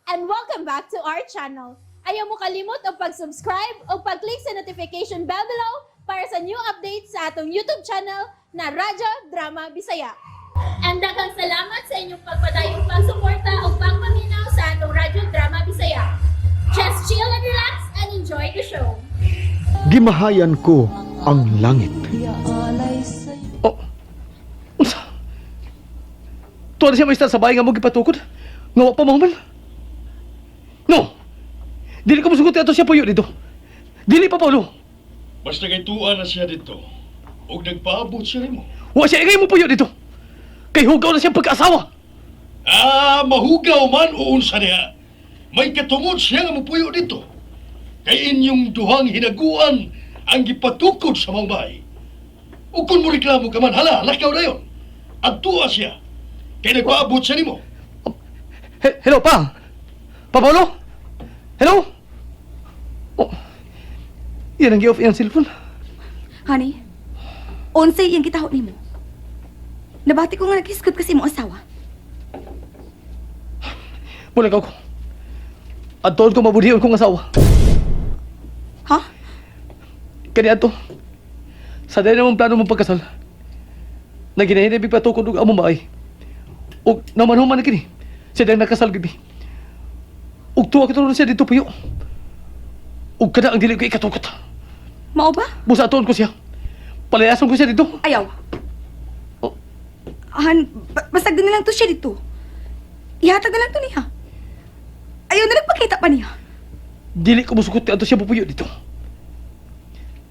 And welcome back to our channel. Ayaw mo kalimot og pag-subscribe o pag-click sa notification bell below para sa new updates sa atong YouTube channel na Radyo Drama Bisaya. And daghang salamat sa inyong pagpadayong pagsuporta o pagpaminaw sa atong Radyo Drama Bisaya. Just chill and relax and enjoy the show. Gimahayan ko ang langit. Oh. Unsa? Tuwa na siya maistar sa bahay nga mo gipatukod. Nga wa pa mahuman. No. Dili ko musugot ato siya puyo dito. Dili pa, Paulo. Basta kay tuwa na siya dito. Og nagpaabot siya nimo. Wa siya ingay mo puyo dito. Kay hugaw na siyang pagkaasawa. Ah, mahugaw man o unsa niya. May katungod siya nga mupuyo dito. Kay inyong duhang hinaguan ang gipatukod sa mga bahay. Ug kung mo reklamo ka man, hala, lakaw na yun. At tuwa siya. Kay nagpaabot siya nimo. Hello pa. Pa Paulo? Hello? Oh. Yan ang gi-off iyang cellphone. Honey, unsay iyang gitaho nimo? Nabati ko nga naghisgot kasi mo asawa. Mula ko. Adtoon ko mabudhion kong asawa. Ha? Kani ato. Sa dahil namang plano mong pagkasal. Na ginahinabig patukod og among baay. Og naman-human na kini. Siya dahil nakasal gabi. Og tuwa kita ron siya dito puyo. Og kada ang dili ko ikatukot. Mao ba? Busa atuon ko siya. Palayason ko siya dito. Ayaw. Oh. Han, basag na lang to siya dito. Ihatag na lang to niya. Ayaw na nagpakita pa niya. Dili ko musugot ato siya pupuyo dito.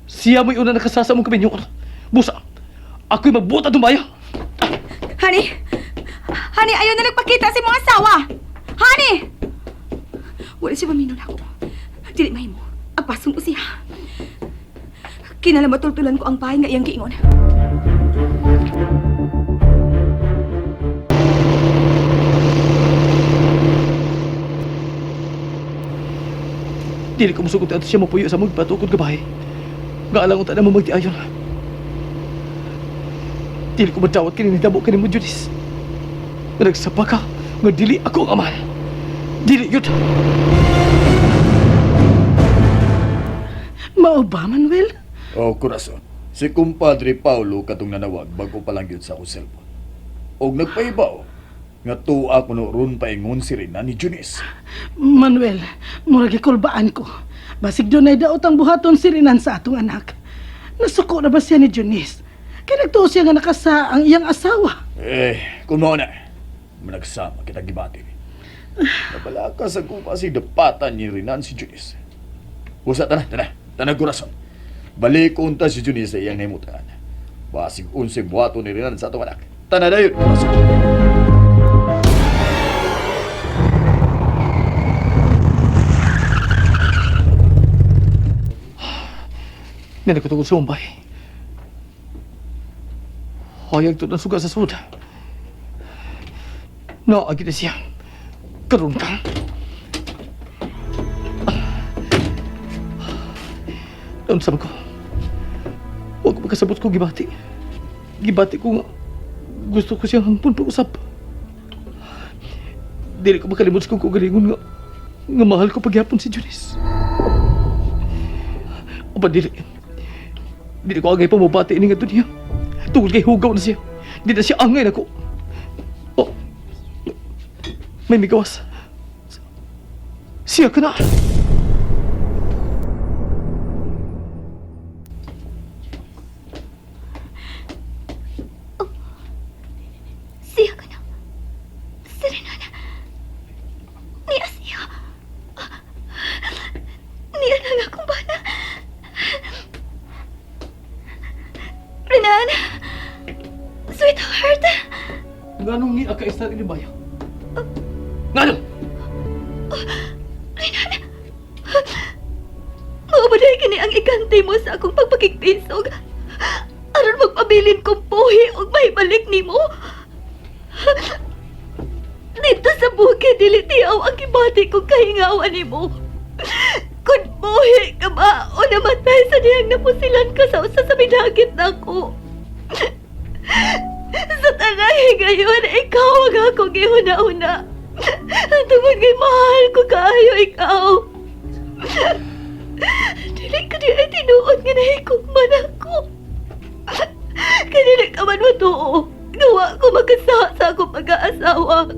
Siya mo'y una nakasasa mong kaminyoon. Busa, ako'y magbuot at dumaya. Honey! Honey, ayaw na nagpakita sa imong asawa! Honey! Wala siya paminaw na ako. Dili mahimo. Agpasong ko siya. Kinala matultulan ko ang bahay nga iyang giingon. Dili ko musugot ato siya mapuyo sa magpatukod ka bahay. Gaalang unta na mo magdiayon. Dili ko madawat kini nidamo kini mo, Judis. Nga nagsapa ka, nga dili ako ang amahan. Dili yun. Mao ba, Manuel? Oh, kurason. Si kumpadre Paulo katong nanawag bago pa lang yun sa akong cellphone. Og nagpaibaw, nga tuwa ko no ron paingon si Rina ni Junis. Manuel, murag ikulbaan ko. Basig dunay daot ang buhaton si Renan sa atong anak. Nasuko na ba siya ni Junice? Kaya nagtuo siya nga nakasa ang iyang asawa. Eh, kung mao na, managsama kita gibati. Nabalaka sa kung kasi dapatan ni Renan si Junis. Usa tana, tana, tana kurason. Balik unta si Junis sa iyang nahimutangan. Basig unsay buhaton ni Renan sa atong anak. Tana dayon, kurason. Nila ko tungkol sa Mumbai. Hayag to ng suga sa suda. Naagi na siya. Karoon ka. Doon sa ko. Huwag ko magkasabot ko gibati. Gibati ko nga. Gusto ko siyang hangpon pag-usap. Dili ko makalimot sa kong kaugalingon nga nga mahal ko pagyapon si Junice. O ba dili? Dili ko angay pamubati ini nga dunya. Tungod kay hugaw na siya. Di na siya angay nako. Oh. May migawas. Siya ka na. Siya ka na. Si Renan. Niya siya. Niya na nga akong bana. Renan! Sweetheart! Nganong ni aka istar ini baya? Ngano? Renan! Mao kini ang ikante mo sa akong pagpakigpisog. Aron magpabilin kong buhi ug mahibalik nimo. Dito sa bukid, dili tiyaw ang gibati kong kahingawan nimo. Kung buhi ka ba o namatay sa diyang napusilan ka sa usa sa minagit nako. Sa tanang higayon, ikaw ang akong gihuna-huna. Tungod Tungod kay mahal ko kaayo ikaw. Dili ko di ay tinuod nga nahigugman ako. Kanila ka man matuo. Gawa ko magkasa sa akong pag-aasawa.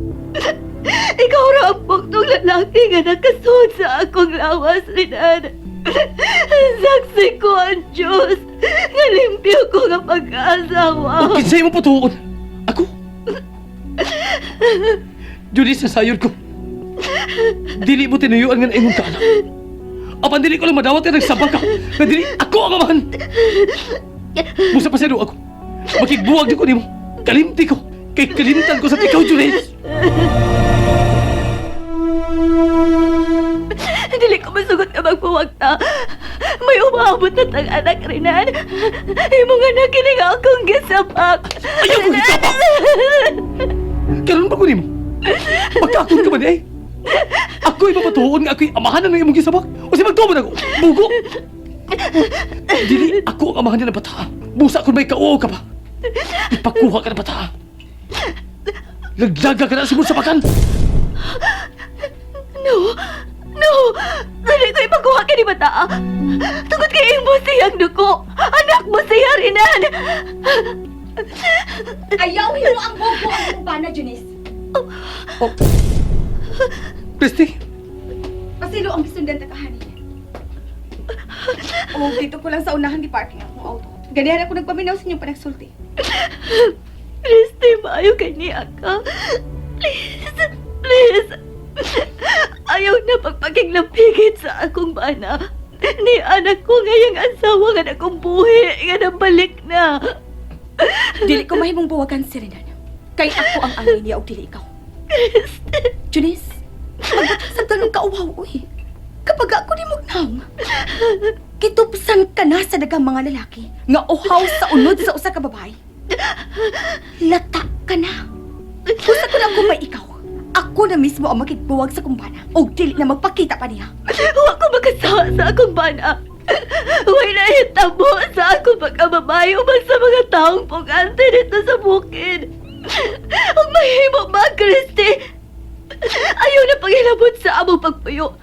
Ikaw ra ang buktong lalaki nga nakasuod sa akong lawas, Rinan. Saksi ko ang Diyos nga limpyo ko nga pag-aasawa. O kinsay mo patuon? Ako? Judith, nasayod ko. Dili mo tinuyuan nga na imong kaanak. Apan dili ko lang madawat nga nagsabak ka. Nga dili ako ang amahan. Musa pa ako. Makigbuwag di ko nimo. Kalimti ko. Kay kalimtan ko sa ikaw, Judith. Dili ko masugot nga magbuwag ta. May umaabot na tang anak, Rinan. Imong anak kini nga akong gisapak. Ayaw ko gisapak! Karon pa ko nimo. Magkakon ka ba di ay? Ako'y mapatuon nga ako'y amahan na ng imong gisabak. O si magtuo ako. Bugo. Dili ako ang amahan ng bata. Busa kung may kauo ka pa. Ipakuha ka ng bata. Laglaga ka na sa imong sabakan. No! No! Dili ko ipakuha kini bata. Tungod kay imo siyang duko. Anak mo siya, Rinan. Ayaw himo ang bugo ang imong bana, Janice. Oh. Christy, Pasilo ang gisundan ta kahani. Oh, dito ko lang sa unahan di parking akong auto. Ganihan ako nagpaminaw sa inyong panagsulti. Christy, maayo kay niya ka. Please, please. Ayaw na pagpakiglapigit sa akong bana. Ni anak ko ngayong asawa nga nakong buhi, nga nabalik na. Dili ko mahimong buwagan si Renan. Kay ako ang angay niya og dili ikaw. Janice, magbutang sa tanong kauwaw, uy. Kapag ako ni Mugnam, kitupsan ka na sa dagang mga lalaki nga uhaw sa unod sa usa ka babae. Lata ka na. Usa ko na kung may ikaw. Ako na mismo ang makigbuwag sa kumbana og dili na magpakita pa niya. Huwag ko makasawa sa akong bana. Huwag na hitabo sa akong pagkababae uman sa mga taong pugante dito sa bukid. Huwag mahimo ba, Christy? Ayaw na paghilabot sa among pagpuyo.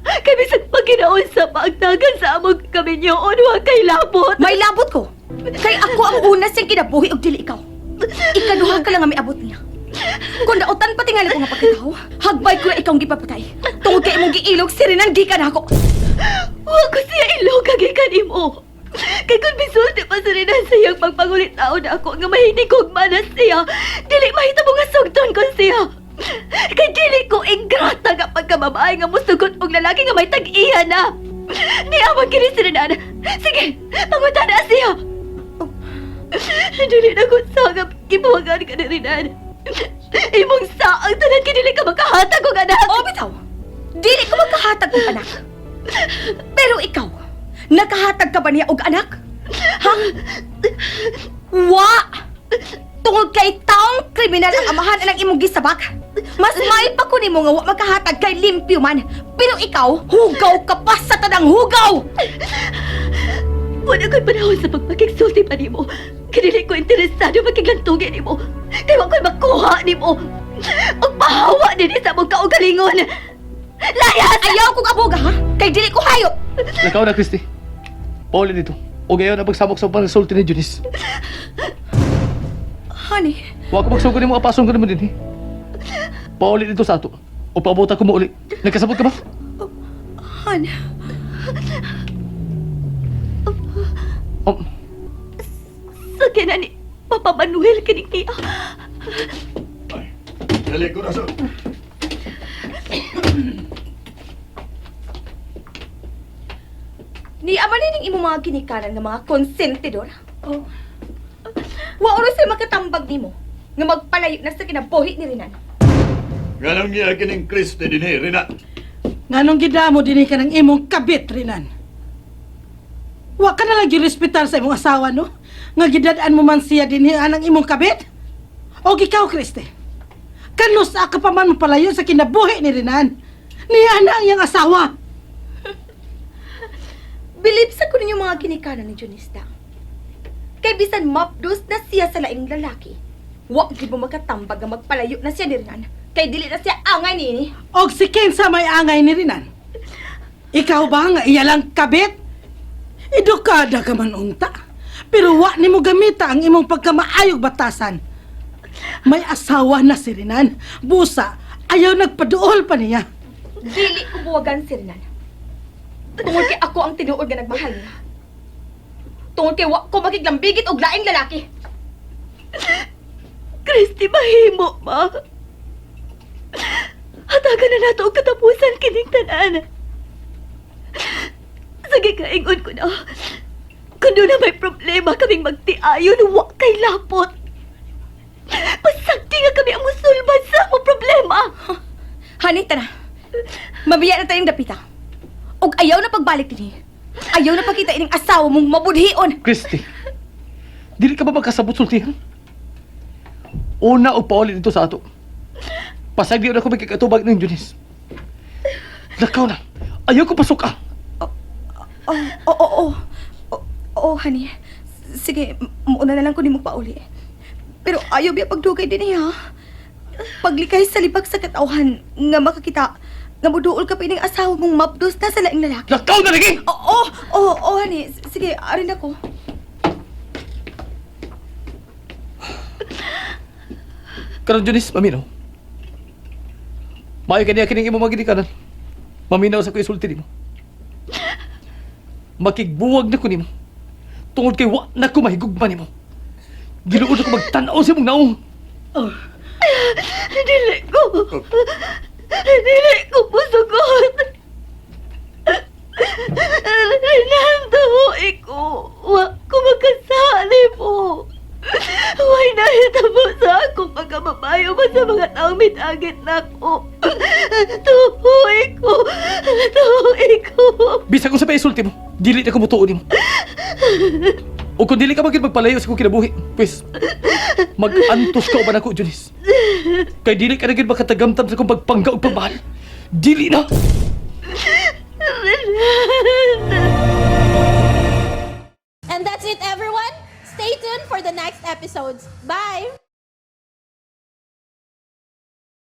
Kay bisag pagkinaon sa paagdagan sa among kaminyoon, huwag kay labot. May labot ko. Kay ako ang una siyang kinabuhi og dili ikaw. Ikaduha ka lang nga miabot niya. Kung dautan pa tingali ko nga pagkatao, hagbay ko na ikaw ang gipapatay. Tungod kay imong giilog si Renan gikan ako. Huwag ko siya ilog kagikan imo. Kay kung bisulti pa sa rinan sa iyang pagpangulit taon ako nga mahinikog man na siya, dili mahitabo nga sugton ko siya. Kay dili ko ingrata nga pagkababae nga musugot og lalaki nga may tag-iya na. Niamang kini si Renan. Sige, pangutan na siya. Dili na ko sa nga gibuwagan ka ni Renan. Imong saang tanan kay dili ka makahatag og anak. O bitaw, dili ko magkahatag og anak. Pero ikaw, nakahatag ka ba niya og anak? Ha? Wa! Tungod kay taong kriminal ang amahan ang imong gisabak. Mas may pa ko nimo nga wa makahatag kay limpyo man. Pero ikaw, hugaw ka pa sa tanang hugaw! Wala ko'y panahon sa pagpakigsulti pa nimo. Kinili ko interesado makiglantugin nimo. Kay wa ko'y makuha nimo. Ug pahawa dinhi sa among kaugalingon. Layas! Ayaw kong aboga ha? Kay dili ko hayop! Lakaw na, Christy. Pauli dito. O gayon na pagsamok sa pagsulti ni Junice. Honey, Wa ko magsugod nimo apason ko nimo dinhi. Pauli dito sa ato. O paabot ako mo uli. Nagkasabot ka ba? hon. Oh, Sakya na ni Papa Manuel kining niya. Ay, dali corazon. Ni ama ning imong mga ginikanan nga mga konsentidor. Oh. Wa oras ay makatambag nimo nga magpalayo na sa kinabuhi ni Renan. Nganong niya kining Christy dinhi, Rina? Nganong gidamo dinhi ka ng imong kabit, Rinan? Wa ka na lang girespetar sa imong asawa, no? Nga gidad-an mo man siya dinhi anang imong kabit? O ikaw, Kriste? Kanus ka pa man mapalayo sa kinabuhi ni Rinan? Niya na ang iyang asawa. Bilib sa kunin yung mga ginikanan ni Junista. Kay bisan mapdos na siya sa laing lalaki. Wa gid mo makatambag nga magpalayo na siya ni Renan. Kay dili na siya angay niini. Og si kinsa may angay ni Rinan? Ikaw ba nga iya lang kabit? Edukada ka man unta. Pero wa nimo gamita ang imong pagkamaayog batasan. May asawa na si Rinan. Busa, ayaw nagpaduol pa niya. Dili ko buwagan si Renan. Tungod kay ako ang tinuod nga nagmahal niya. Tungod kay wa ko makiglambigit og laing lalaki. Christy, mahimo, ma. Hatagan na nato og katapusan kining tanan. Sige, kaingon ko na. Kung doon na may problema kaming magtiayon, wa kay lapot. Pasagdi nga kami ang musulbad sa among problema. Honey, tara. Mabiya na tayong dapita. Og ayaw na pagbalik dinhi. Ayaw na pagkita ining asawa mong mabudhion. Christy, dili ka ba magkasabot sultihan? Una o pauli dito sa ato. Pasag di na ako magkikatubag ng Junis. Lakaw na. Ayaw ko pasok ah. Oh, oo, oo. Oo, oh, honey. Sige, muuna na lang ko nimo pauli. Pero ayaw biya pagdugay din ha. Paglikay sa libag sa katawhan nga makakita nga muduol ka pa ining asawa mong mapdos na sa laing lalaki. Lakaw na lagi! Oo, oo, oo, honey. Sige, arin ako. Karon Junis, maminaw. Maayo kaniya kining imo maginikanan. Maminaw sa ko isulti nimo. Makigbuwag na ko nimo. Tungod kay wa na ko mahigugma nimo. Giluod ako magtan-aw sa imong naong. Oh, Dili ko. Dili ko musugot. Renan, tuhuin ko. Wa ko magkasali mo. Way nahitabo sa akong pagkababayo ba sa mga taong mitagit na ko. Tuhuin ko. Tuhuin ko. Bisag unsa pa isulti mo, dili na ko mutuo nimo. O kung dili ka magid magpalayo sa akong kinabuhi, pwes mag-antos ka uban ako, Junis. Kay dili ka na gid makatagamtam sa akong pagpangga ug pagmahal. Dili na! And that's it, everyone. Stay tuned for the next episodes. Bye!